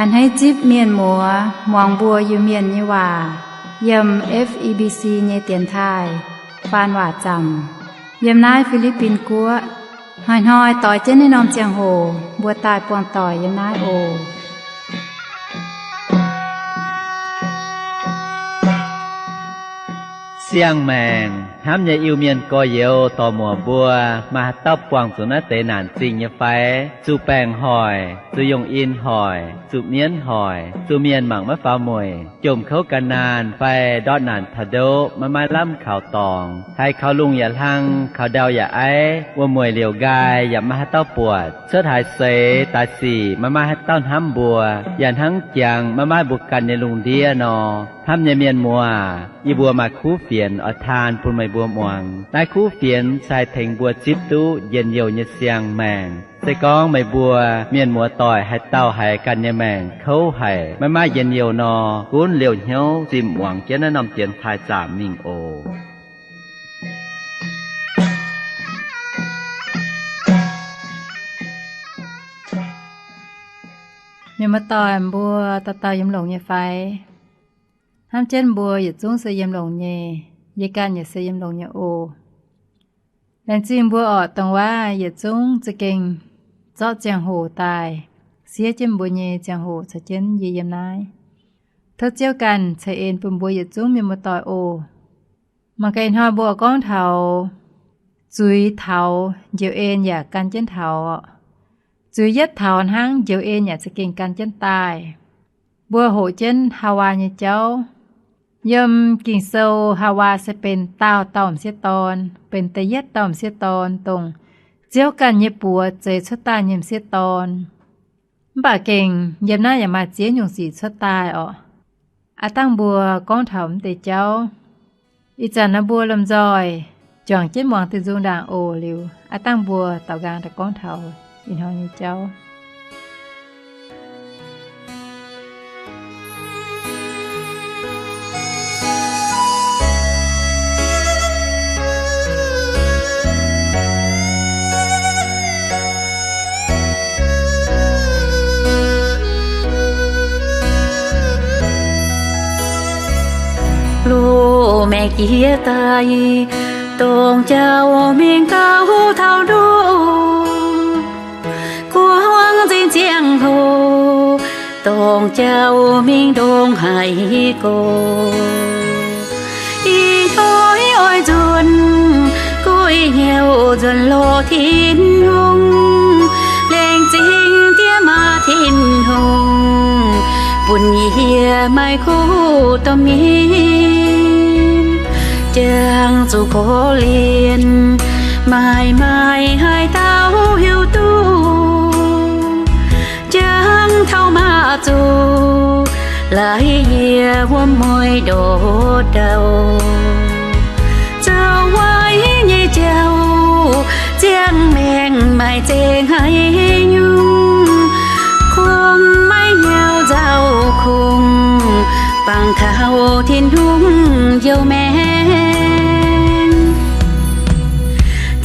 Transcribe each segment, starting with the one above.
A'hneiv zipv mienh muoz muangx mbuo Iu-Mienh nyei waac yiem F E B C nyei dienx taaih faan waac zaamc yiem naaiv Fi^li^bin Guoqv. Hnoi-hnoi doix jienv naaiv norm ziangh hoc mbuo daaih buangh doic yiem naaiv oc. Siang-maengc hnamv nyei Iu-Mienh gorx-youz dorc-muoc mbuo, maaih haaix dauh buangh zuqc naaiv deix naanc zingh nyei fai? Zuqc baengc hoic, zuqc yongh in hoic, zuqc mienv hoic, zuqc mienh mangc maiv faaux mueic, jomc kouv gan naanh fai ndortv naanc taux ndoqv maiv maaih lamh kaux dorngx, haiz kaux lungh yaac hlang, kaux ndau yaac aiv, wuom-mueic liouc nqaai yaac maiv maaih haaix dauh buatc, cuotv haaix seix daaih sic maiv maaih haaix dauh hnamv mbuo, yaac hnangv jangx maiv maaih mbuo ganh nyei lungh ndiev nor. Hnamv nyei mienh muoz, yie mbuo maaih kuv fienx oix taan bun meih mbuo muangx. Naaiv kuv fienx se haih tengx mbuo zipv duqv njien-youh nyei siang-maengc. Se gorngv meih mbuo mienh muoz-doic haaix dauh haiz ganh nyei maengc kouv haic, maiv maaih njien-youh nor, gunv liouh hnyouv zimh muangx jienv naaiv norm dienx taaih zaamc mingh oc. Mienh muoz-doic mbuo dauh dauh yiem longx nyei fai? Hnamv jienv mbuo yietc zungv se yiem longx nyei. Yie ganh yaac se yiem longx nyei oc. Laengz zingh mbuo orqc, dongh waac yietc zungv za'gengh zorqv ziangh hoc daaih siev jienv mbuo nyei ziangh hoc caux jienv yie yiem naaiv. Tov Ziouv ganh ceix en bun mbuo yietc zungv mienh muoz-doic oc. Mangc gaax ih hnoi mbuo gorngv taux zuiz taux njoux en yaac gan jienv taux. Zuiz yietv taux hnangv, njoux en yaac za'gengh gan jienv daaih. Mbuo hoqc jienv Haawaa nyei jauv. Yiem Ging-Sou Haawaa se benx daauh dauh m'sieqv dorn, benx da'yietv dauh m'sieqv dorn, dongh Ziouv ganh nyei buoz zeix cuotv daaih nyei m'sieqv dorn. Mv baac gengh yiem naaiv yaac maaih ziex nyungc sic cuotv daaih orqc. Aav dangh mbuo gorngv taux m'deix jauv. Ih zanc naaiv mbuo lomh nzoih juangc jienv muangx diuh nzung ndaangc oc. Liuz aav dangh mbuo daaux nqaang daaih gorngv taux ih hnoi nyei jauv. Loz-maengc jiex daaih, dongh jauv-mengh gauh taux ndoqv, guangc nzengc ziangh hoc, dongh jauv-mengh ndongc haaix gorx. Ih hnoi oix nzuonx, guei hnyouv nzuonx lorz Tin-Hungh, laengz zingh diex maac Tin-Hungh, bun yie maaih kuv domh mienh, jangx zuqc korv-lienh, maaih maaih haaix dauh hiuv duqv, jangx taux maah zuqc laaix yie wuom-mueiz ndortv ndau. Zoux waaic nyei jauv, ziangh maengc maaih zengc haaix nyungc, kungx maiv hnyouv nzauh kungx bangc taux Tin-Hungh njoux maengc.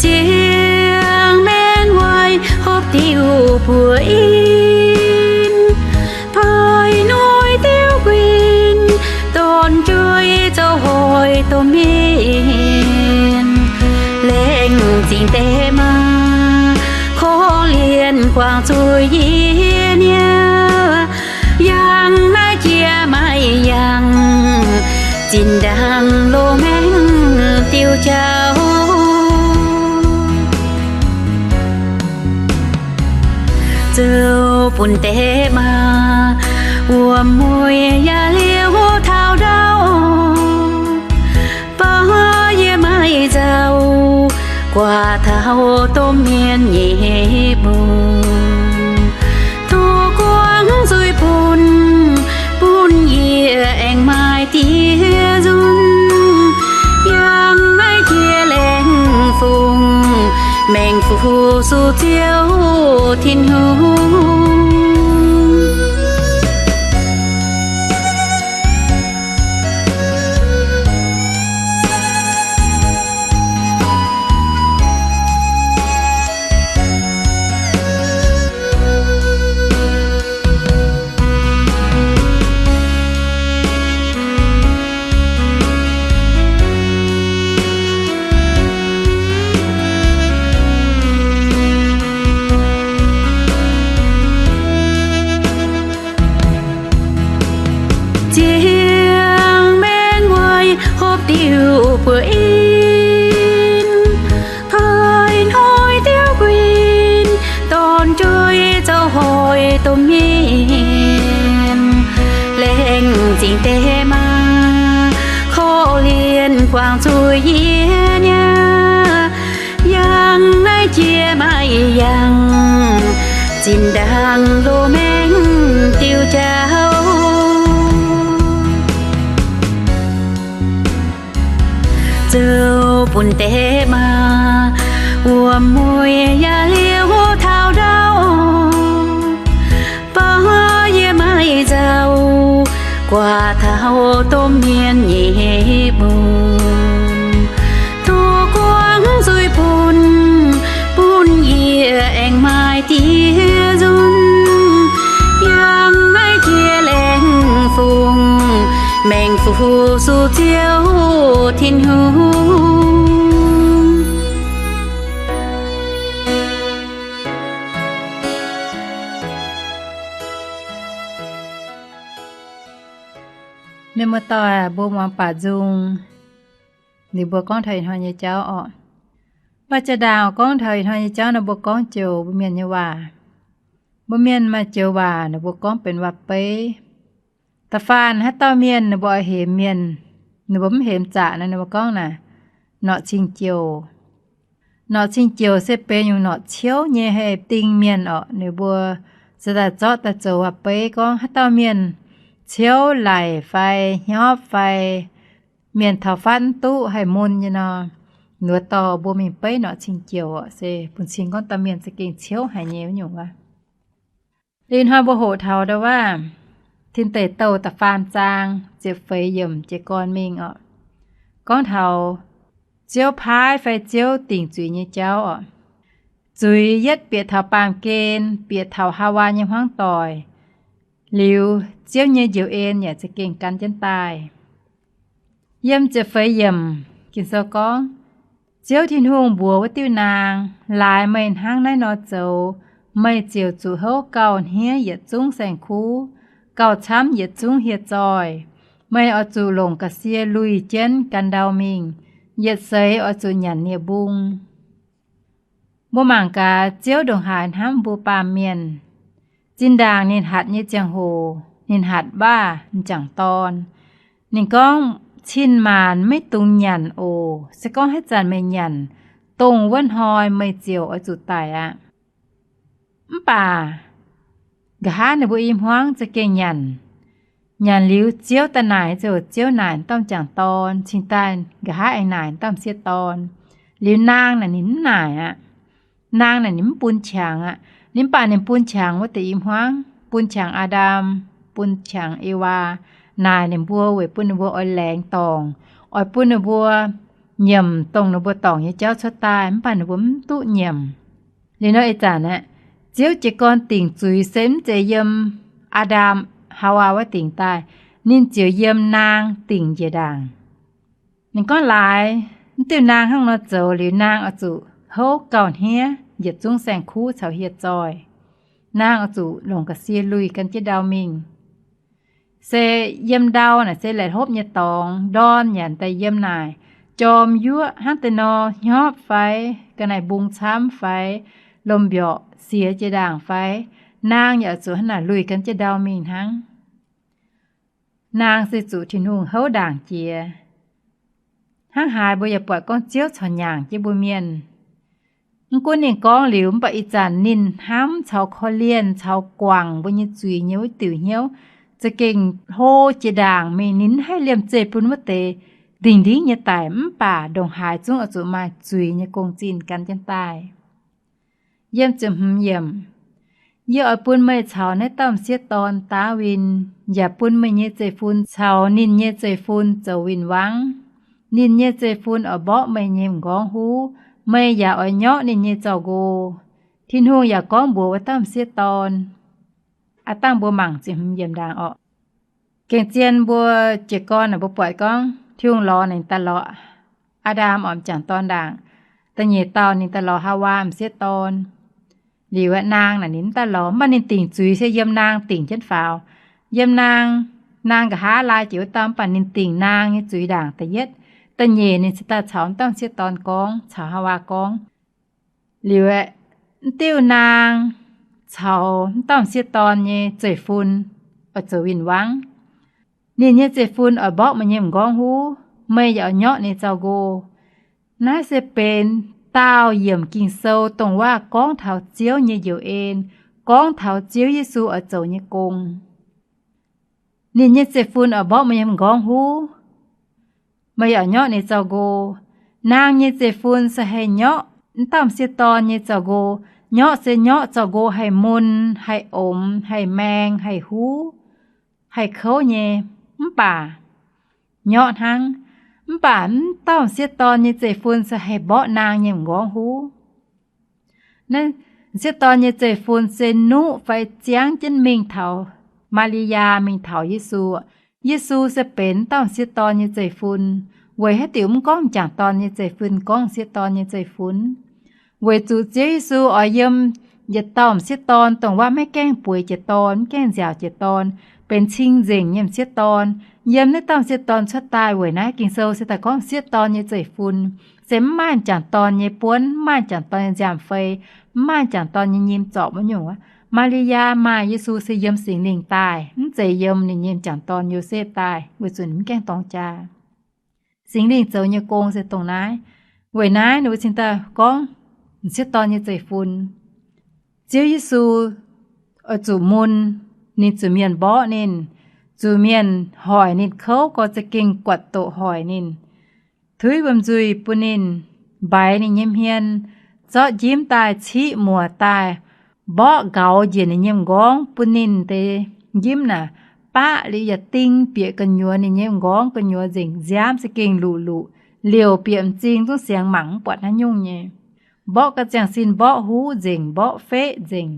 Ziangh maengc waaic hopv diuh buoz in, poix nuiv diuh guin, donx jueiv zoux hoic domh mienh. Laengz zingh deix maa, korv-lienh guangc zuiz yie niaa, yangh naaiv jiex maiv yangh, zinh ndaangc loz-maengc diuh jauv. Zoux bun deix maa, wuom-mueiz yaac liouh taux ndau. Baac yie maiv nzauh, guaax taux domh mienh nyei bung. Tov guangc zuiz bun, bun yie aengx maaih diex nzunc, yangh naaiv jiex laengz fungc, maengx fu-sux Ziouv Tin-Hungh. buoz in, toi hnoi diuv guin, dorn-jueiv zoux hoic domh mienh, laengz zingh deix maa, korv-lienh guangc zuqc yie niaa. Yangh naaiv jiex maaih yangh, zinh ndaangc loz-maengx diuh jauv. Zoux bun deix maa, wuom-mueic yaac liouh taux ndau, baac yie maiv nzauh, guaax taux domh mienh nyei mun. Duqv guangc nzuih bun, bun yie aengx maaih diex nzunc. Yangh naaiv jiex laengz fungc, maengx fu suv Ziouv Tin-Hungh. Mienh muoz-doic, mbuo muangx baac nzung, liuz mbuo gorngv taux ih hnoi nyei jauv orqc. Mv baac jaa-ndaangc gorngv taux ih hnoi nyei jauv nor, mbuo gorngv joux mbuo mienh nyei waac. Mbuo mienh maaih joux waac ninh mbuo gorngv benx waac-beiv. Da'faanh haaix dauh mienh ninh mbuo oix hemx mienh, ninh mbuo mv hemx zaqc nor, ninh mbuo gorngv naaic, norqc cing-joux. Norqc cing-joux se benx nyungc norqc ciouv nyei haih ding mienh orqc. Ninh mbuo se daaih zorqv daaih zoux waac-beiv gorngv haaix dauh mienh ciouv laic fai hnyopv fai mienh taux fatv mv duqv haih mun nyei nor, ninh mbuo dorh mbuo mingh beiv norqc cing-joux orqc. Se bun cing gorngv dauh mienh za'gengh ciouv haic nyei wuov nyungc wuov. Liuz hnoi mbuo hoqc taux ndau wuov Tin Deic Douh da'faam zaang ziepc feix yiemc jiez gorn mingh orqc, gorngv taux Ziouv paaiv fai Ziouv dingc zuiz nyei jauv orqc. Zuiz yietv bieqc taux baamh gen, bieqc taux Haawaa nyei hmuangv doic. Liuz Ziouv nyei njoux en yaac za'gengh gan jienv daaih. Yiem ziepc feix yiemc Ging-Sou gorngv, Ziouv Tin-Hungh mbuox wuov diuh naang, Laaix meih hnangv naaiv nor zoux, meih ziouc zuqc houv gauh hniev yietc zungv saeng-kuv, gauh camv yietc zungv hieh zoih. Meih oix zuqc longc ga'sie luih jienv gan ndau mingh. Yietc seix oix zuqc nyanc nie-mbung. Mbuo mangc gaax, Ziouv ndongc haaix hnamv mbuo baamh mienh. Zinh ndaangc ninh hatc nyei ziangh hoc, ninh hatc waav m'jangc dorn. Ninh gorngv, Cin-maanc maiv dungx nyanc oc. Se gorngv haaix zanc meih nyanc, dongh wuov hnoi meih ziouc oix zuqc daic aqv. Mv baac nqa'haav ninh mbuo i hmuangv za'gengh nyanc. Nyanc liuz Ziouv daaih naaic, ziouc Ziouv naaic dauh m'jangc dorn, cingx daaih nqa'haav aengx naaic dauh m'sieqv dorn. Liuz naang naaic ninh mv naaic aqv. Naang naaic ninh mv bun qangx aqv. Ninh mv baac ninh bun qangx wuov deix i hmuangv, bun qangx Aa^ndam, bun qangx Ewaa, naaic ninh mbuo weic bun ninh mbuo oix laengz dorngc, oix bun ninh mbuo nyiemc dongh ninh mbuo dorngc nyei jauv cuotv daaih, mv baac ninh mbuo mv duqv nyiemc. Liuz nor ih zanc aeqv, Ziouv jiez gorn dingc zuiz se mv zeiz yiem Aa^ndam, Haawaa wuov dingc daaih, ninh ziouc yiem naang dingc njiec ndaangc. Ninh gorngv laaix, mv diuh naang hnangv nor zoux liuz, naang oix zuqc houv gauh hniev yietc zungv saeng-kuv caux hieh zoih. Naang oix zuqc longc ga'sie luih gan jienv ndau mingh. Se yiem ndau naaic se laih hlopv nyei dorngx, ndorn nyanc daaih yiem naaic, jorm yuoqv hnangv deix nor, hnyopv fai, ga'naaiv mbung camv fai, lomh mbiorqc siex jiex ndaangc fai, naang yaac zuqc hnangv naaic luih gan jienv ndau mingh hnangv. Naang se zuqc Tin-Hungh houv ndaangc jiex. Hnangv haaix mbuo yaac buatc gorngv Ziouv corc nyaangc jienv mbuo mienh. Mv gunv ninh gorngv liuz, mv baac ih zanc ninh hnamv caux korv-lienh caux guangc mbuo nyei zuiz nyei wuov diuc hnyouv za'gengh hlo jiex ndaangc mingh. Ninh mv haih liemh zeih bun wuov deix ndingc-ndingv nyei daic, mv baac ndongc haaix zungv oix zuqc maaih zuiz nyei gong-zinh gan jienv daaih. Yiem ziepc hmz yiemc, Yie oix bun meih caux naaiv dauh m'sieqv dorn, Ndaawitv, yaac bun meih nyei zeiv-fun caux ninh nyei zeiv-fun zoux win-wangv. Ninh nyei zeiv-fun oix mborqv meih nyei m'nqorngv huv, meih yaac oix nyorqv ninh nyei zorqv-nqo. Tin-Hungh yaac gorngv mbuox wuov dauh m'sieqv dorn. Aav dangh mbuo mangc ziepc hmz yiemc ndaangc orqc. Gengh zien mbuo jiez gorn naaic mbuo buatc gorngv Tin-Hungh lorz ninh daaih lorz Aa^ndam orqc, m'jangc dorn ndaangc. Da'nyeic dauh ninh daaih lorz Haawaa m'sieqv dorn. Liuz aeqv, naang naaic ninh mv daaih lorz, mv baac ninh dingc zuiz se yiem naang dingc jienv faaux. Yiem naang, naang nqa'haav laai jiex wuov dauh, mv baac ninh dingc naang nyei zuiz ndaangc da'yietv. Da'nyeic ninh cingx daaih caux m'dauh m'sieqv dorn gorngv, caux Haawaa gorngv. Liuz aeqv, m'diuh naang caux m'dauh m'sieqv dorn nyei zeiv-fun oix zoux win-wangv. Ninh nyei zeiv-fun oix mborqv meih nyei m'nqorngv huv, meih yaac oix nyorqv ninh zaux-nqo. Naaiv se benx daauh yiemc Ging-Sou dongh waac gorngv taux Ziouv nyei njoux en, gorngv taux Ziouv Yesu oix zoux nyei gong. Ninh nyei zeiv-fun oix mborqv meih nyei m'nqorngv huv, meih yaac oix nyorqv ninh zaux-nqo. Naang nyei zeiv-fun se haih nyorqv m'dauh m'sieqv dorn nyei zaux-nqo. Nyorqv se nyorqv zaux-nqo haih mun, haih omx, haih maeng, haih huv, haih kouv nyei, mv baac nyorqv hnangv. Mv baac m'dauh m'sieqv dorn nyei zeiv-fun se haih mborqv naang nyei m'nqorngv huv. Naaiv m'sieqv dorn nyei zeiv-fun se nuqv fai ziangv jienv mingh taux Maa^li^yaa, mingh taux Yesu. Yesu se benx m'dauh m'sieqv dorn nyei zeiv-fun. Weic haaix diuc mv gorngv m'jangc dorn nyei zeiv-fun, gorngv m'sieqv dorn nyei zeiv-fun? Weic zuqc Ziouv Yesu oix yiem yietc dauh m'sieqv dorn, dongh waac maiv gaengh bueix jiex dorn, mv gaengh nziaauc jiex dorn, benx cing-nzengc nyei m'sieqv dorn. Yiem naaiv dauh m'sieqv dorn cuotv daaih. Weic naaiv Ging-Sou se daaih gorngv m'sieqv dorn nyei zeiv-fun se mv maaih m'jangc dorn nyei buonv, mv maaih m'jangc dorn nyei nziaamv fei, mv maaih m'jangc dorn nyei nyim zorpc wuov nyungc aqv. Maa^li^yaa maaih Yesu se yiem Singx Lingh daaih, mv zeiz yiem ninh nyei m'jangc dorn Yosepv daaih, weic zuqc ninh mv gaengh dorng jaa. Singx Lingh zoux nyei gong se dongh naaiv. Weic naaiv ninh mbuo cingx daaih gorngv m'sieqv dorn nyei zeiv-fun. Ziouv Yesu oix zuqc mun, ninh zuqc mienh mborqv ninh, zuqc mienh hoic ninh kouv, gorx za'gengh guatc doqc hoic ninh, tuiv wuom-nzuih bun ninh, mbaix ninh nyei hmien, zorqv njimv daaih, ciqv muoc daaih, mborqv nqaux njiec ninh nyei m'nqorngv bun ninh deix njimv naaic baqv liuz yaac ding bieqc gu'nyuoz ninh nyei m'nqorngv, gu'nyuoz nzengc nziaamv za'gengh luqc-luqc, liouc bieqc m'zing, zungv siangx mangc mv buatc haaix nyungc nyei. Mborqv ga'ziangh sin, mborqv huv nzengc, mborqv feqv nzengc.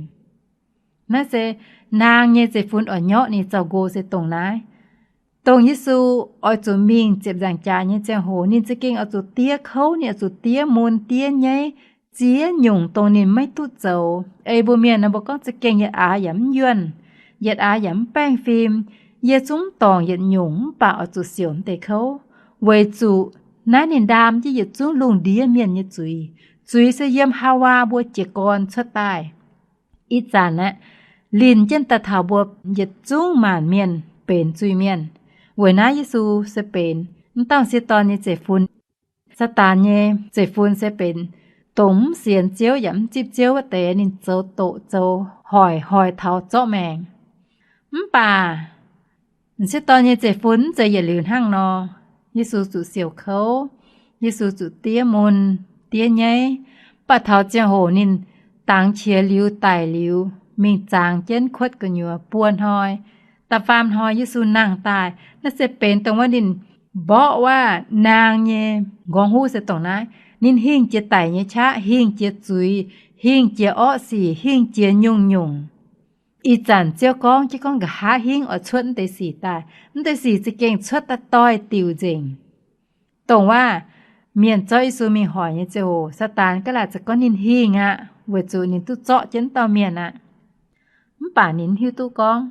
Naaiv se naang nyei zeiv-fun oix nyorqv ninh zaux-nqo se dongh naaiv. Dongh Yesu oix zuqc mingh ziepc nzaangc jaax nyei ziangh hoc, ninh za'gengh oix zuqc diev kouv, ninh oix zuqc diev mun, diev nyaiv, ziex nyungc dongh ninh maiv duqv zoux. Ei mbuo mienh nor, mbuo gorngv za'gengh yietc aax yaac mv yuonh, yietc aax yaac mv baengh fim. Yie zungv dorngc yietc nyungc mv baac oix zuqc siouc mv deix kouv, weic zuqc naaiv ninh ndaam jienv yietc zungv lungh ndiev mienh nyei zuiz. Zuiz se yiem Haawaa mbuo jiez gorn cuotv daaih. Ih zanc aeqv, linh jienv daaih taux mbuo yietc zungv maanc mienh benx zuiz-mienh. Weic naaiv Yesu se benx m'dauh m'sieqv dorn nyei zeiv-fun. Saadaan nyei zeiv-fun se benx dongh mv sienx Ziouv yaac mv zipv Ziouv wuov deix, ninh zoux doqc zoux hoic, hoic taux zorqv maengc. Mv baac m'sieqv dorn nyei zeiv-fun mv zeiz yietc liuz hnangv nor. Yesu zuqc siouc kouv, Yesu zuqc diev mun, diev nyaiv. Mv baac taux ziangh hoc ninh dangx qiex liuz daic liuz, mingh zangx jienv kuotv gu'nyuoz buo hnoi, da'faam hnoi Yesu nangh daaih. Naaiv se benx dongh wuov ninh mborqv wuov naang nyei m'nqorngv huv se dongh naaiv. Ninh hingh jiex daic nyei qaqv, hingh jiex zuiz, hingh jiex orqv sic, hingh jiex nyungc-nyungc. Ih zanc Ziouv gorngv jienv gorngv nqa'haav hingv oix cuotv mv deix sic daaih. Mv deix sic za'gengh cuotv daaih doix-diuc nzengc. Dongh wuov mienh zorqv Yesu mingh hoic nyei ziangh hoc, Saadaan gaav laaic za'gengh gorngv ninh hingh aqv, weic zuqc ninh duqv zorqv jienv dauh mienh aqv. Mv baac ninh mv hiuv duqv gorngv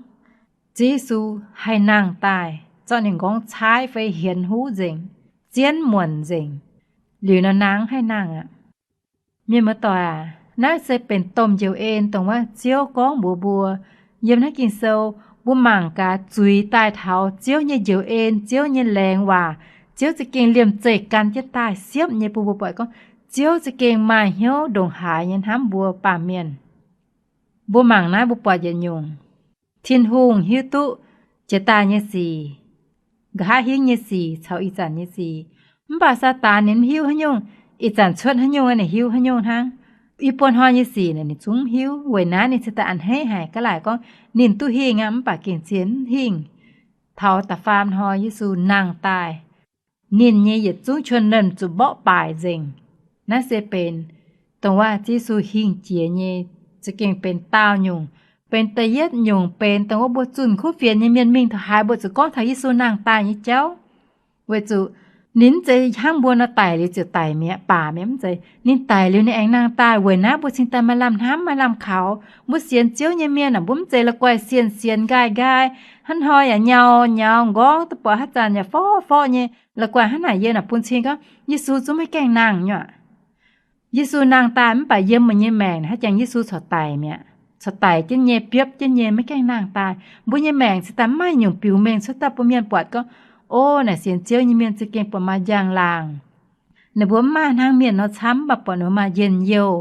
Ziouv Yesu haih nangh daaih zorqv ninh m'nqorngv caaiv fai hienx huv nzengc, zien muonc nzengc, liuz nor naang haih nangh aqv. Mienh muoz-doic aac, naaiv se benx domh njoux en dongh wuov Ziouv gorngv mbuox mbuo. Yiem naaiv Ging-Sou, mbuo mangc gaax zuiz daaih taux Ziouv nyei njoux en, Ziouv nyei laengz waac, Ziouv za'gengh liemh zeih gan jienv daaih siepv nyei bun mbuo buatc gorngv Ziouv za'gengh maaih hnyouv ndongc haaix nyei hnamv mbuo baamh mienh. Mbuo mangc naaiv mbuo buatc yietc nyungc, Tin-Hungh hiuv duqv jiex daaih nyei sic, nqa'haav hingv nyei sic caux ih zanc nyei sic. Mv baac Saadaan ninh mv hiuv haaix nyungc, ih zanc cuotv haaix nyungc ninh hiuv haaix nyungc hnangv. Yie buo hnoi nyei sic naaic ninh zungv mv hiuv. Weic naaiv ninh cingx daaih a'hneiv haic, gaav laaic gorngv ninh duqv hingh aqv, mv baac gengh zien mv hingh. Taux da'faam hnoi Yesu nangh daaih, ninh nyei yietc zungv quan-nimh zuqc mborqv baaic nzengc. Naaiv se benx dongh wuov Yesu hingh jiex nyei, za'gengh benx daauh nyungc, benx da'yietv nyungc benx dongh wuov mbuo zunh kuv fienx nyei mienh mingh taux haaix mbuo zuqc gorngv taux Yesu nangh daaih nyei jauv. Weic zuqc Ninh mv zeiz hnangv mbuo nor daic liuz ziouc daic mi'aqv, baac mi'aqv, mv zeiz. Ninh daic liuz ninh aengx nangh daaih. Weic naaiv mbuo cingx daaih maaih lamh hnamv, maaih lamh kaux. Mbuo sienx Ziouv nyei mienh aah, mbuo mv zeiz la'guaih sienx-sienx nqaai-nqaai, hnangv hnoi yaac nyau nyau nqorngv, duqv buatc haaix zanc yaac forv forv nyei. La'guaih hnangv naaic yiem naaic bun cing gorngv Yesu zungv maiv gaengh nangh nyei aqv. Yesu nangh daaih mv baac yiem mbuo nyei maengc haaix jangx Yesu corc daic mi'aqv, corc daic jienv nyei, biopv jienv nyei, maiv gaengh nangh daaih. Mbuo nyei maengc cingx daaih maiv maaih nyungc biux mengh cuotv daaih bun mienh buatc gorngv, o, naaic sienx Ziouv nyei mienh za'gengh buatc maaih njang-laangc. Ninh mbuo mv maaih hnangv mienh nor camv, mv baac buatc ninh mbuo maaih njien-youh.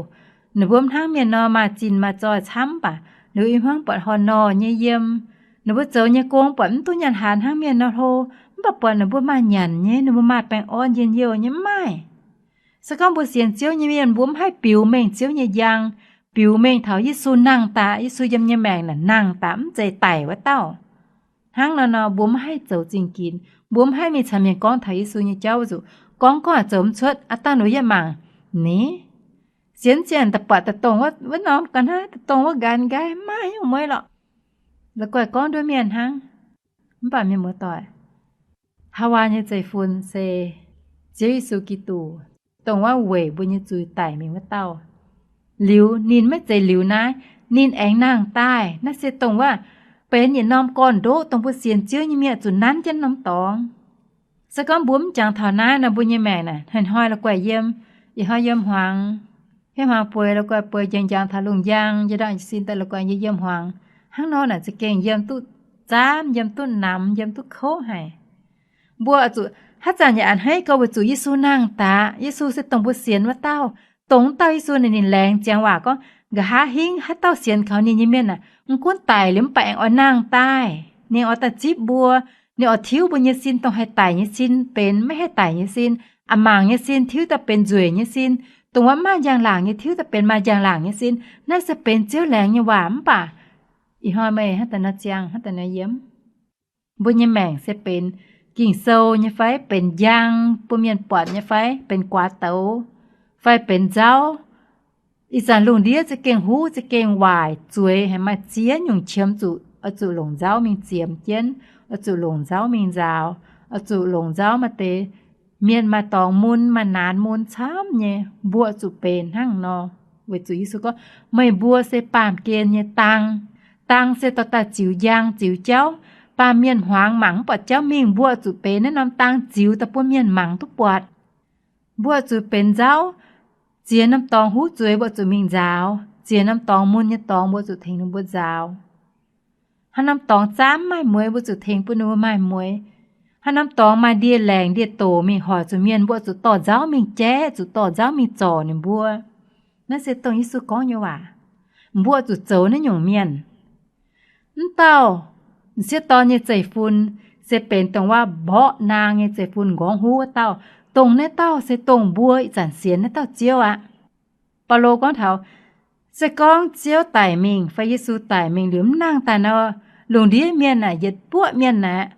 Ninh mbuo mv hnangv mienh nor maaih zinh maaih zoih camv, mv baac ninh mbuo i hmuangv buatc horh nor nyei yiem. Ninh mbuo zoux nyei gong buatc mv duqv nyaanh haaz hnangv mienh nor hlo, mv baac buatc ninh mbuo maaih nyanc nyei, ninh mbuo maaih baengh orn njien-youh nyei, mv maaih. Se gorngv mbuo sienx Ziouv nyei mienh, mbuo mv haih biux mengh Ziouv nyei njang, biux mengh taux Yesu nangh daaih, Yesu yiem nyei maengc naaic nangh daaih, mv zeiz daic wuov dauh. Hnangv nor nor, mbuo mv haih zoux zingh ginx, mbuo mv haih mingh caux mienh gorngv taux Yesu nyei jauv weic zuqc gorngv gorngv haaix zoux mv cuotv. Aav dangh ninh mbuo yietv mangc, ni, sienx ziangh da'buatc da'dongh wuov norm ga'naaiv, da'dongh wuov nqaai nqaai, maiv maaih haaix nyungc mueiz lorqc. La'guaih gorngv nduov mienh hnangv. Mv baac mienh muoz-doic, Haawaa nyei zeiv-fun se Ziouv Yesu Giduc, dongh wuov weic mbuo nyei zuiz daic mingh wuov dauh. Liuz ninh maiv zeiz liuz naaiv, ninh aengx nangh daaih. Naaiv se dongh wuov benx yietc norm gorn-ndoqv dongh mbuo sienx Ziouv nyei mienh zuqc nanv jienv norm dorngx. Se gorngv mbuo mv jangx taux naaiv nor, mbuo nyei maengc naaic hnoi-hnoi la'guaih yiem, ih hnoi yiem hmuangx, hei hmuangx bueix la'guaih bueix njang-njang taux lungh njang, njang ndortv sin daaih la'guaih yiem hmuangx. Hnangv nor naaic za'gengh yiem duqv zaamv, yiem duqv namx, yiem duqv kouv haic. Mbuo zuqc haaix zanc yaac a'hneiv gorx weic zuqc Yesu nangh daaih. Yesu se dongh mbuo sienx wuov dauh. Dongh wuov dauh Yesu naaic ninh laengz ziangx waac gorngv, nqa'haav hingv haaix dauh sienx kaux ninh nyei mienh aah, mv gunv daic liuz mv baac aengx oix nangh daaih. Ninh oix daaih zipv mbuo. Ninh oix tiuv mbuo nyei sin dongh haih daic nyei sin benx maiv haih daic nyei sin, a'maangc nyei sin tiuv daaih benx nzueic nyei sin, dongh wuov maaih njang-laangc nyei tiuv daaih benx maaih njang-laangc nyei sin. Naaiv se benx Ziouv laengz nyei waac. Mv baac ih hnoi meih hnangv daaih nor ziangh, hnangv daaih nor yiem. Mbuo nyei maengc se benx Ging-Sou nyei fai benx njang bun mienh buatc nyei fai benx guaax douz fai benx nzauv. Ih zanc lungh ndiev za'gengh huv za'gengh waaic, zueiz haic, maaih ziex nyungc qiemx zuqc, oix zuqc longc nzauv mingh ziemx jienv, oix zuqc longc nzauv mingh nzaaux, oix zuqc longc nzauv maaih deix mienh maaih dorngx mun, maaih naanx mun camv nyei. Mbuo zuqc benx hnangv nor, weic zuqc Yesu gorngv, meih mbuo se baamh gen nyei dang. Dang se dorh daaih ziux njang ziux jauv. Baamh mienh hmuangx mangc mv buatc jauv mingh, mbuo zuqc benx naaiv norm dang ziux daaih bun mienh mangc duqv buatc. Mbuo zuqc benx nzauv, ziex norm dorngx huv zueiz mbuo zuqc mingh nzaaux, ziex norm dorngx mun nyei dorngx mbuo zuqc tengx ninh mbuo nzaaux. Haaix norm dorngx zaamv maaih mueix, mbuo zuqc tengx bun ninh mbuo maaih mueix. Haaix norm dorngx maaih ndie-laengc ndie-doc mingh hoic zuqc mienh, mbuo zuqc dorh nzauv mingh jaiv, zuqc dorh nzauv mingh zorc ninh mbuo. Naaiv se dongh Yesu gorngv nyei waac. Mbuo zuqc zoux naaiv nyungc mienh. Mv dauh m'sieqv dorn nyei zeiv-fun se benx dongh wuov mborqv naang nyei zeiv-fun nqorngv huv wuov dauh. Dongh naaiv dauh se dongh mbuo ih zanc sienx naaiv dauh Ziouv aqv. Baulo gorngv taux, se gorngv Ziouv daic mingh fai Yesu daic mingh liuz mv nangh daaih nor, lungh ndiev mienh naaic, yietc buoqv mienh naaic,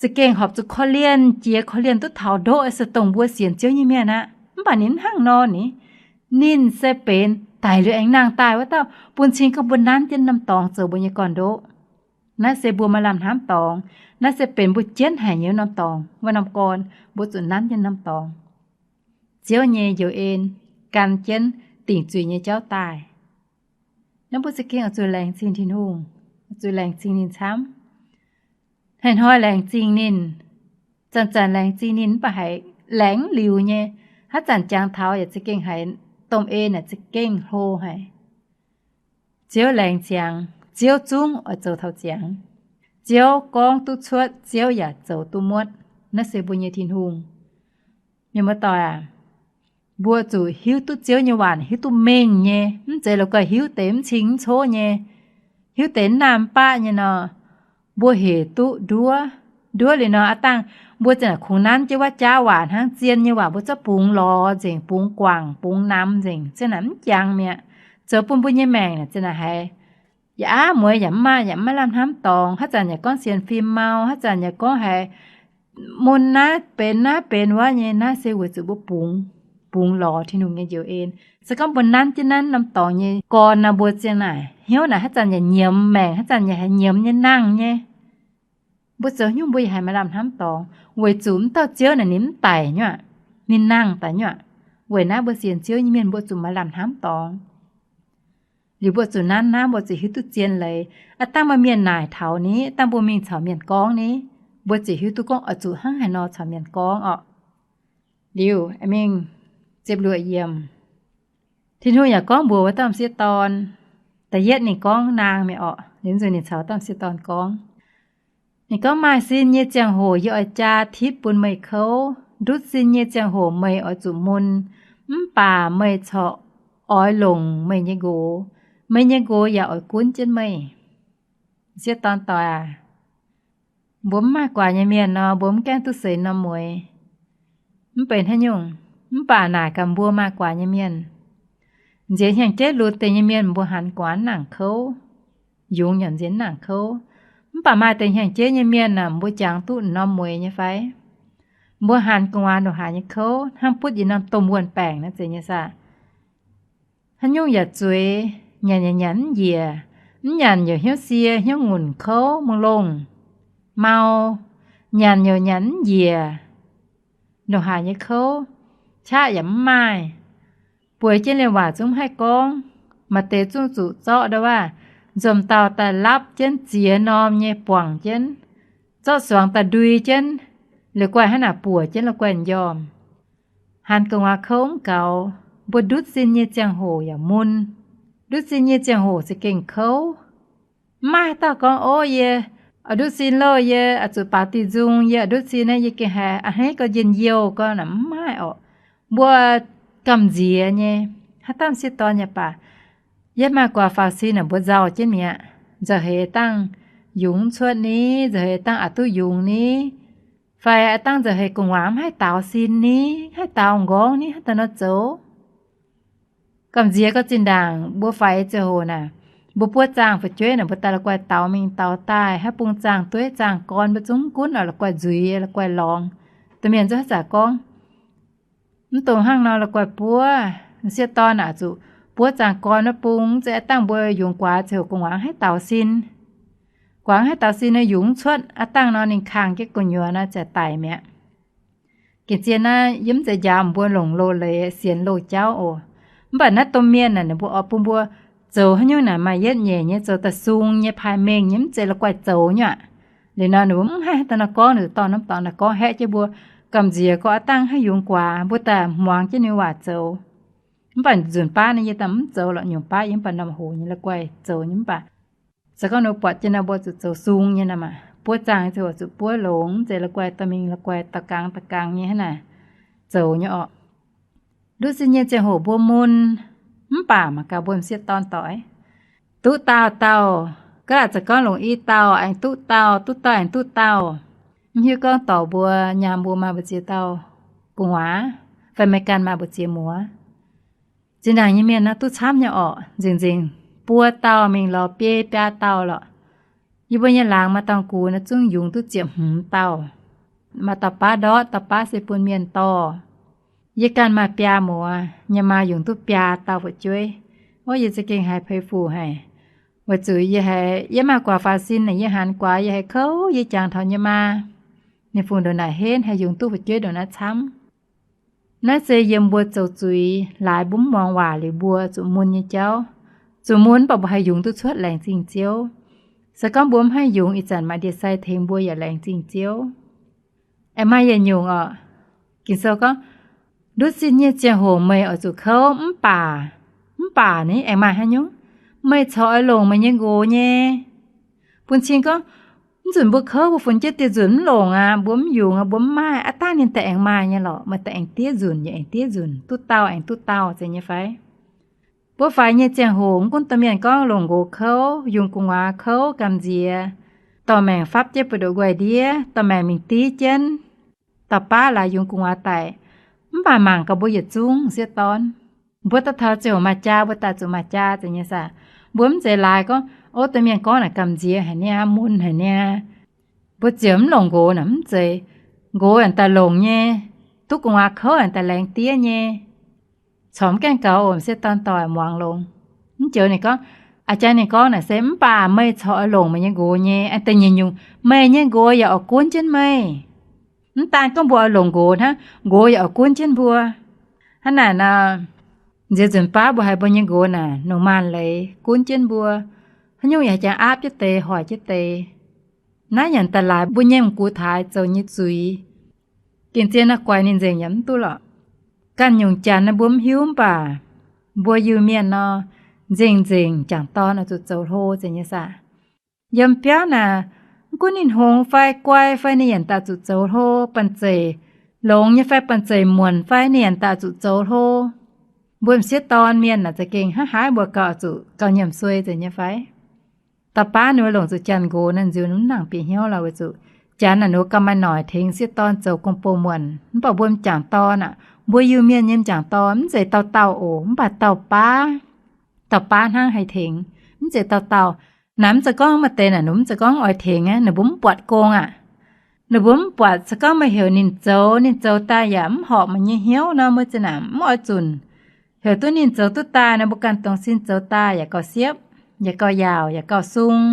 za'gengh horpc zuqc korv-lienh jiex, korv-lienh duqv taux ndoqv se dongh mbuo sienx Ziouv nyei mienh aqv. Mv baac ninh mv hnangv nor ni. Ninh se benx daic liuz aengx nangh daaih wuov dauh, bun cing gorngv mbuo nanv jienv norm dorngx zoux mbuo nyei gorn-ndoqv. Naaiv se mbuo maaih lamh hnamv dorngx. Naaiv se benx mbuo jienv haic nyei norm dorngx, wuov norm gorn, mbuo zuqc nanv jienv norm dorngx. Ziouv nyei njoux en gan jienv dingc zuiz nyei jauv daaih. Naaiv mbuo za'gengh oix zuqc laengz zingh Tin-Hungh, oix zuqc laengz zingh ninh camv. Hnoi-hnoi laengz zingh ninh, zanc-zanc laengz zingh ninh, mv baac haiz laengz mv liuz nyei. Haaix zanc jangx taux yaac za'gengh haiz domh en yaac za'gengh hlo haic. Ziouv laengz ziangx, Ziouv zungv oix zoux taux ziangx. Ziouv gorngv duqv cuotv, Ziouv yaac zoux duqv muotv. Naaiv se mbuo nyei Tin-Hungh. Mienh muoz-doic aac, mbuo zuqc hiuv duqv Ziouv nyei waac, hiuv duqv mengh nyei, mv zeiz la'guaih hiuv deix mv cing mv coqv nyei, hiuv deix mv naamh mv baqv nyei nor, mbuo hec duqv nduov. Nduov liuz nor, aav dangh mbuo ziouc kungx nanv jienv wuov jaav waac hnangv, zien nyei waac mbuo zorqv bungx lorz nzengc, bungx guangc, bungx namx nzengc, ziouc naaic mv jangx mi'aqv. Zoux bun mbuo nyei maengc ziouc naaic haiz yaac aav mueiz, yaac mv maaih, yaac mv maaih lamh hnamv dorngx. Haaix zanc yaac gorngv sienx fim mau, haaix zanc yaac gorngv haiz mun naaiv benx naaiv benx wuov nyei. Naaiv se weic zuqc mbuo bungx, bungx lorz Tin-Hungh nyei njoux en. Se gorngv mbuo nanv jienv naaiv norm dorngx nyei gorn nor, mbuo ziouc naaic hnyouv naaic haaix zanc yaac nyiemz maengc, haaix zanc yaac haiz nyiemz nyei nangh nyei. Mbuo zoux nyungc mbuo yaac haiz maaih lamh hnamv dorngx, weic zuqc m'dauh Ziouv naaic ninh mv daic nyuoqc, ninh nangh daaih nyuoqc. Weic naaiv mbuo sienx Ziouv nyei mienh mbuo zuqc maaih lamh hnamv dorngx. Liuz mbuo zuqc nanv naaiv, mbuo zuqc hiuv duqv zien leiz. Aav dangh maaih mienh naaic taux ni, aav dangh mbuo mingh caux mienh gorngv ni, mbuo ziouc hiuv duqv gorngv oix zuqc hnangv haaix nor caux mienh gorngv orqc. Liuz mingh ziepc luoqc yiemc, Tin-Hungh yaac gorngv mbuox wuov dauh m'sieqv dorn, da'yietv ninh gorngv naang mi'aqv orqc, liuz nzunc ninh caux wuov dauh m'sieqv dorn gorngv. Ninh gorngv, Maaih sin nyei ziangh hoc yie oix jaa tipv bun meih kouv. Ndutv sin nyei ziangh hoc meih oix zuqc mun, mv baac meih corc oix longc meih nyei nqox. Meih nyei nqox yaac oix gunv jienv meih. M'sieqv dorn doic aac, mbuo mv maaih guaax nyei mienh nor, mbuo mv gaengh duqv seix norm mueix. Mv benx haaix nyungc, mv baac naaic gaax mbuo maaih guaax nyei mienh, nziex hnyangx-jeiv lunx deix nyei mienh mbuo hanx guaax nangc kouv, yungz yaac nziex nangc kouv. Mv baac maaih deix hnyangx-jeiv nyei mienh aah, mbuo jangx duqv norm mueix nyei fai? Mbuo hanx gu'nguaaz ndongc haaix nyei kouv, hnangv butv yiem norm domh wuonh baengc naaiv zeiz nyei saah? Haaix nyungc yaac zueiz, nyanc yaac nyanc mv njiec, mv nyanc yaac hnyouv sie hnyouv ngunc kouv mungh longh, mau, nyanc yaac nyanc mv njiec, ndongc haaix nyei kouv, qaqv yaac mv maaih, bueix jienv liemh waac zungv mv haih gorngv. Maaih deix zungv zuqc zorqv ndau wuov nzomc dauh daaih lapv jienv ziex norm nyei buangc jienv, zorqv suangx daaih ndui jienv, la'guaih hnangv naaic buoc jienv la'guaih m'njormh. Hanx gu'nguaaz kouv mv gaux, mbuo ndutv sin nyei ziangh hoc yaac mun. Ndutv sin nyei ziangh hoc za'gengh kouv. Mv maaih haaix dauh gorngv, Ov, yie oix ndutv sin loh, yie oix zuqc baaux diuh nzung, yie oix ndutv sin naaiv yie gengh haiz a'hneiv gau, njien-youh gau, naaic mv maaih orqc. Mbuo gamh nziex nyei. Haaix dauh m'sieqv dorn yaac baac, yie maaih guaax faaux sin naaic mbuo nzauh jienv mi'aqv. Nzauh heix dangh yungz cuotv ni, nzauh heix dangh aqc duqv yungz ni, fai a'dangh nzauh heix gu'nguaaz mv haih daaux sin ni, haih daaux m'nqorngv ni, haaix dauh nor zoux? Gamh nziex gau zinh ndaangc mbuo faix ziangh hoc naaic, mbuo buov zaangh fu'jueiv naaic, mbuo daaih la'guaih daaux mingh daaux daaih, haaix bung zaangh dueiv zaangh gorn mbuo zungv mv gunv oc, la'guaih nzuiz, la'guaih lorngx. Domh mienh zungv haaix zanc gorngv, mv dungx hnangv nor, la'guaih buov. M'sieqv dorn aah, zuqc buov zaangh gorn wuov bung, mv zeiz a'dangh mbuo yungz guaax ziouc gu'nguaaz haih daaux sin. Guaax haih daaux sin nor, yungz cuotv aqv dangh nor, ninh kangh jienv gu'nyuoz naaiv ziouc daic mi'aqv. Gengh zien naaiv yie mv zeiz njaaux mbuo longc loz-leiz sienx loz-jauv oc. Mv baac naaiv domh mienh naaic, ninh mbuo oix bun mbuo zoux haaix nyungc naaic maaih yietv nyeic nyei, zoux daaih sung nyei, paaiv mengh nyei, mv zeiz la'guaih zoux nyei aqv. Liuz nor ninh mbuo mv haih haaix dauh nor gorngv, ninh dorh norm dorngx naaic gorngv haeqv jienv mbuo. Gamh nziex gorngv aqv dangh haih yungz guaax, mbuo daaih muangx jienv ninh waac zoux. Mv baac nzunc baav naaiv yie daaih mv zoux lorqc, nyungc baav yie mv baac norm hoc nyei la'guaih zoux nyei mv baac. Se gorngv ninh mbuo buatc jienv nor, mbuo zuqc zoux sung nyei naaic maah. Buov zaangh ziouc zuqc buov longx, mv zeiz la'guaih dorh mingh la'guaih da'gangx da'gangx nyei hnangv naaic zoux nyei orqc. Ndutv sin nyei ziangh hoc mbuo mun, mv baac mangc gaax mbuo m'sieqv dorn doic, duqv dauh dauh, ga'naaiv za'gengh gorngv longc i dauh aengx duqv dauh, duqv dauh aengx duqv dauh. Mv hiuv gorngv dorc mbuo, nyaam mbuo maaih mbu'ziex dauh gu'nguaaz, fai meih ganh maaih mbu'ziex muoz. Zinh ndaangc nyei mienh naaiv duqv camv nyei orqc, nzengc nzengc buo dauh mingh lorz biei biaa dauh lorqc. Yie mbuo nyei laangz maaih dauh gux naaiv zungv yungz duqv ziepc hmz dauh. Maaih dauh baav ndortv, dauh baav se bun mienh dorh. Yie ganh maaih biaa muoz, nyei maa yungz duqv biaa dauh fu'jueiv. Ov, yie za'gengh haiz peix fuc haic, weic zuqc yie haiz yie maaih guaax faaux sin naaic, yie hanx guaax yie haiz kouv, yie jangx taux nyei maa, ninh fungc ndongc naaic henv haih yungz duqv fu'jueiv ndongc naaiv camv. Naaiv se yiem mbuo zoux zuiz laaix mbuo mv muangx waac liuz mbuo zuqc mun nyei jauv. Zuqc mun mv baac mbuo haih yungz duqv cuotv laengz zingh Ziouv. Se gorngv mbuo mv haih yungz, ih zanc maaih ndie-sai tengx mbuo yaac laengz zingh Ziouv. Aengx maaih yietc nyungc orqc, Ging-Sou gorngv, ndutv sin nyei ziangh hoc meih oix zuqc kouv, mv baac, mv baac ni aengx maaih haaix nyungc? Meih corc oix longc meih nyei nqox nyei. Bun cing gorngv, mv nzunc mbuo kouv mbuo funx jienv dieh nzunc mv longc aqv, mbuo mv yungz aqv, mbuo mv maaih, aqv dangh ninh daaih aengx maaih nyei lorqc. Meih daaih aengx diev nzunc yaac aengx diev nzunc, duqv dauh aengx duqv dauh, zeiz nyei fai? Mbuo faix nyei ziangh hoc mv gunv domh mienh gorngv longc nqox kouv, yungz gu'nguaaz kouv, gamh nziex, dorh maengc fapv jienv buoz-ndoqv nqoi ndiev, dorh maengc mingh div jienv, dauh baav laaix yungz gu'nguaaz daic. Mv baac mangc gaax mbuo yietc zungv m'sieqv dorn, mbuo daaih taux ziouc maaih jaa, mbuo daaih zuqc maaih jaa, zeiz nyei saah? Mbuo mv zeiz laaix gorngv, ov, domh mienh gorngv naaic gamh nziex haic niaa, mun haic niaa, mbuo ziouc mv longc nqox naaic, mv zeiz. Nqox aengx daaih longc nyei, duqv gu'nguaaz kouv aengx daaih laengz diev nyei. Corc mv gaengh gaux oc, m'sieqv dorn doic, muangx longx. Mv joux ninh gorngv, A'jang ninh gorngv naaic se, mv baac meih corc oix longc meih nyei nqox nyei. Aengx da'nyeic nyungc, meih nyei nqox yaac oix gunv jienv meih. Mv daan gorngv mbuo oix longc nqox hnangv, nqox yaac oix gunv jienv mbuo. Hnangv naaic nor, nziex nzunc baav mbuo haiz mbuo nyei nqox naaic longc maanc leiz gunv jienv mbuo, haaix nyungc yaac haih jangx aapv jienv deix, hoic jienv deix. Naaiv yaac daaih laaix mbuo nyei m'gux taaix zoux nyei zuiz. Gengh zien nor guaix ninh nzengc yaac mv duqv lorqc. Ganh nyungc janx naaiv mbuo mv hiuv, mv baac mbuo Iu-Mienh nor, nzengc-nzengc jangc dorn oix zuqc zoux hlo zeiz nyei saah. Yiem biauv naaic, mv gunv ninh hngongx fai guai fai, ninh yaac daaih zuqc zoux hlo. Banh zeic longx nyei fai banh zeic muonc fai, ninh yaac daaih zuqc zoux hlo. Mbuo m'sieqv dorn mienh naaic za'gengh hnangv haaix mbuo gauh zuqc gauh nyiemc suei zeiz nyei fai? Dauh baav ninh mbuo longc zuqc janx nqox naaic nziux mv nangc bieqc hnyouv lorqc, weic zuqc janx naaic ninh mbuo gauh maaih noic tengx sieqv dorn zoux gong-bou muonc. Mv baac mbuo m'jangc dorn aac, mbuo Iu-Mienh nyei m'jangc dorn mv zeiz dauh dauh oc, mv baac dauh baav, dauh baav hnangv haih tengx, mv zeiz dauh dauh. Naaic mv zeiz gorngv maaih deix naaic ninh mv zeiz gorngv oix tengx aqv, ninh mbuo mv buatc gong aqv. Ninh mbuo mv buatc, se gorngv meih heuc ninh zoux, ninh zoux daaih yaac mv horpc meih nyei hnyouv nor, mbuo zinh ndaangc mv oix zunc. Heuc duqv ninh zoux duqv daaih nor, mbuo ganh dongh sin zoux daaih yaac gauh siepv, yaac gauh yaauc, yaac gauh sung.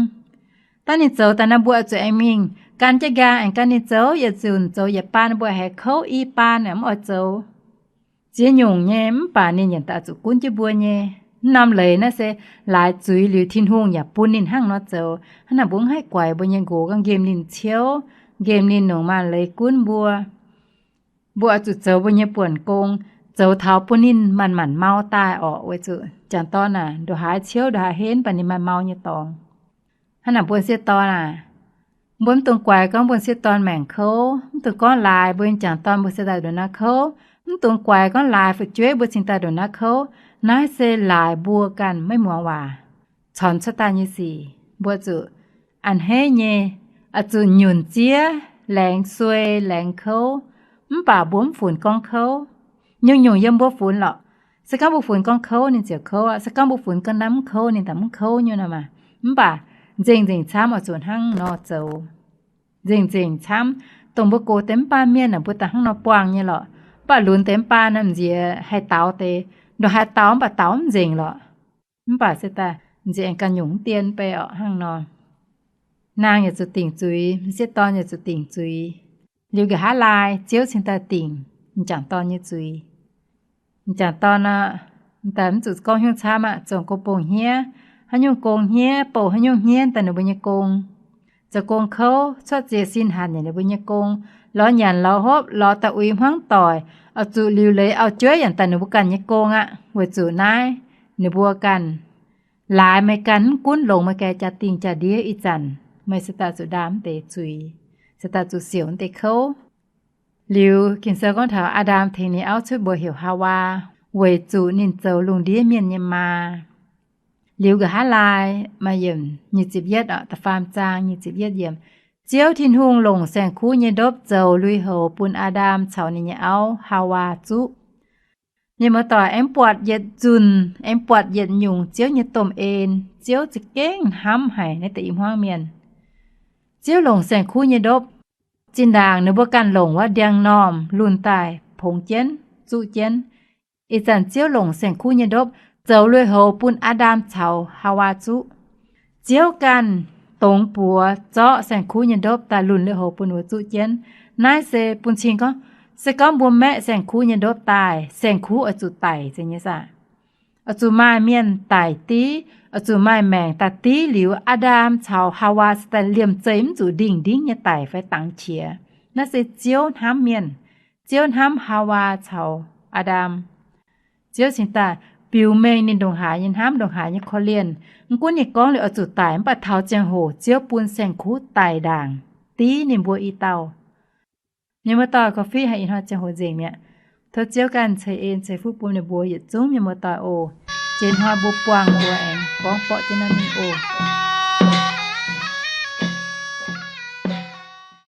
Dangh ninh zoux daaih nor, mbuo oix zuqc aengx mingh gan jienv nqaang aengx gan ninh zoux, yietc nzunc zoux yietc baan, mbuo haiz kouv i baan aeqv, mv oix zoux. Ziex nyungc nyei, mv baac ninh yaac daaih zuqc gunv jienv mbuo nyei. Mv norm leiz naaiv se laaix zuiz liuz Tin-Hungh yaac bun ninh hnangv nor zoux. Hnangv naaic mbuo mv haih guaix mbuo nyei nqox, gorngv nqemh ninh ciouv, nqemh ninh longc maanc leiz gunv mbuo. Mbuo oix zuqc zoux mbuo nyei buonc gong, zoux taux bun ninh manc-manc mau daaih orqc. Weic zuqc m'jangc dorn aac, ndongc haaix ciouv ndongc haaix henv, mv baac ninh maaih mau nyei dorngx. Hnangv naaic mbuo m'sieqv dorn aac, mbuo mv dungx guaix gorngv mbuo m'sieqv dorn maengc kouv, mv dungx gorngv laaix mbuo m'jangc dorn mbuo se daaih ndongc naaiv kouv, mv dungx guaix gorngv laaix fu'jueiv mbuo cingx daaih ndongc naaiv kouv. Naaiv se laaix mbuo ganh maiv muangx waac, cunx cuotv daaih nyei sic. Mbuo zuqc a'hneiv nyei, oix zuqc nyunc ziev, laengz suei, laengz kouv. Mv baac mbuo mv funx gorngv kouv. Nyungc-nyungc yiem mbuo funx lorqc. Se gorngv mbuo funx gorngv kouv, ninh ziouc kouv aqv. Se gorngv mbuo funx gorngv naaiv mv kouv, ninh daaih mv kouv nyei nor maah. Mv baac nzengc-nzengc camv oix zuqc hnangv nor zoux. Nzengc-nzengc camv, dongh mbuo gox deix mv baan mienh naaic, mbuo daaih hnangv nor buangh nyei lorqc. Mv baac lunx deix mv baan naaic, m'nziex haih daux deix, ndongc haaix daux mv baac daux mv nzengc lorqc. Mv baac se daaih m'nziex aengx ganh nyungc mv dien bei orqc hnangv nor. Naang yaac zuqc dingc zuiz, m'sieqv dorn yaac zuqc dingc zuiz. Liuz nqa'haav laai, Ziouv cingx daaih dingc m'jangc dorn nyei zuiz. M'jangc dorn aqv, daaih mv zuqc gorngv hnyouv camv aqv, zoux gong-bou hniev, haaix nyungc gong hniev, bouh haaix nyungc hniev daaih ninh mbuo nyei gong. Zoux gong kouv, cuotv ziex sin hanc yaac ninh mbuo nyei gong. Lorz nyanc lorz hopv, lorz daaih uix hmuangv doic, oix zuqc liuc leiz auv-jueiv yaac daaih ninh mbuo ganh nyei gong aqv. Weic zuqc naaiv ninh mbuo ganh laaix meih ganh, mv gunv longc meih ganh jaa-dingh jaa-ndiev ih zanc, meih se daaih zuqc ndaam mv deix zuiz, se daaih zuqc siouc mv deix kouv. Liuz Ging-Sou gorngv taux Aa^ndam tengx ninh auv cuotv mbuox heuc Haawaa, weic zuqc ninh zoux lungh ndiev mienh nyei maa. Liuz nqa'haav laai, maaih yiemc nyic ziepc yietv, da'faam zaang nyic ziepc yietv yiemc, Ziouv Tin-Hungh longc saeng-kuv nyei ndopv zoux lui-houx bun Aa^ndam caux ninh nyei auv, Haawaa, zuqv. Mienh muoz-doic, aengx buatc yietc nzunc, aengx buatc yietc nyungc Ziouv nyei domh en. Ziouv za'gengh hnamv haic naaiv deix i hmuangv mienh. Ziouv longc saeng-kuv nyei ndopv. Zinh ndaangc ninh mbuo ganh longc wuov ndiangx-normh lunh daaih pongx jienv, zuqv jienv. Ih zanc Ziouv longc saeng-kuv nyei ndopv zoux lui-houx bun Aa^ndam caux Haawaa zuqv. Ziouv ganh dongz buoz zorqv saeng-kuv nyei ndopv daaih lunh lui-houx bun ninh mbuo zuqv jienv. Naaiv se bun cing gorngv, se gorngv mbuo maeqv saeng-kuv nyei ndopv daaih, saeng-kuv oix zuqc daic zeiz nyei saah. Oix zuqc maaih mienh daic div, oix zuqc maaih maengc daaih div liuz, Aa^ndam caux Haawaa se daaih liemh zeih mv zuqc ndingh-ndingv nyei daic fai dangx qiex. Naaiv se Ziouv hnamv mienh. Ziouv hnamv Haawaa caux Aa^ndam. Ziouv cingx daaih biux mengh ninh ndongc haaix nyei hnamv, ndongc haaix nyei korv-lienh. Mv gunv ninh gorngv liuz oix zuqc daic, mv baac taux ziangh hoc Ziouv bun saeng-kuv daic ndaangc, div ninh mbuo i dauh. Mienh muoz-doic, korv-fiqv haic ih hnoi ziangh hoc nzengc mi'aqv. Tov Ziouv ganh ceix en ceix fuqv bun ninh mbuo yietc zungv mienh muoz-doic oc. Jiex hnoi mbuo buangh mbuo aengx gorngv borqv jienv naaiv mingh oc.